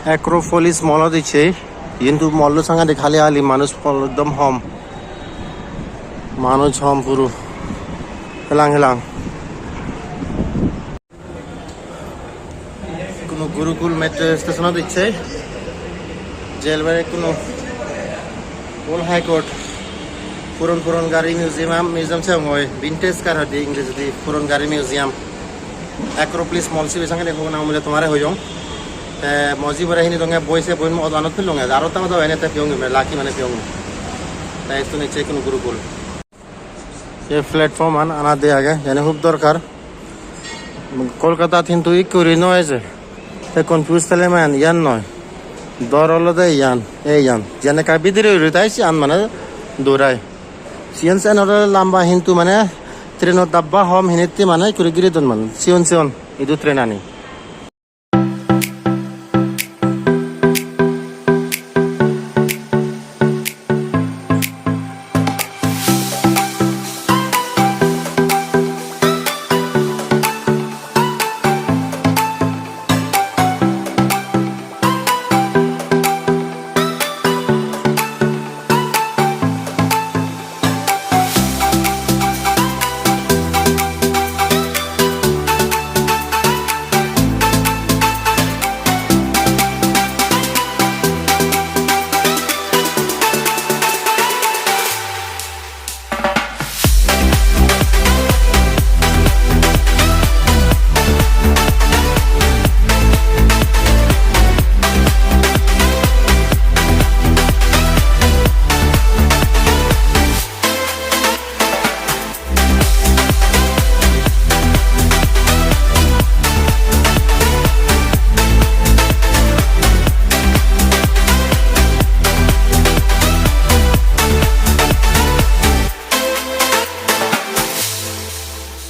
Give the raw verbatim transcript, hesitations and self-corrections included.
Acropolis mall-ot ecche, hintu mall-o sangadik hali hali, manuj ekdom hom. Manuj hom puro. Helang helang. Kuno Gurukul metro station-ot ecche. Jail bare kuno Old High Court. Puron puron gari museum, museum se ongoi. Vintage car hoide English di, puron gari museum. Acropolis mall sibe sangadik hobor nang mile tomare hoyong. Te moji bore hini donge boi se boi mo odanot pilonge. Aro ta oda ene te piyong me laki mane piyong. Te istu niche kuno Gurukul. Ei platform an ana de age, jani hub dorkar. Kolkatat hintu ikkuri noi je. Te confuse tele man iyan noi. Dor olode iyan, ei iyan. Jani ekka bidire uri tai siyan mane durai. Siyan sen olode lamba hintu mane train-o dabba hom hinitti mane ikkuri giri don man. Siyon siyon idu train ani.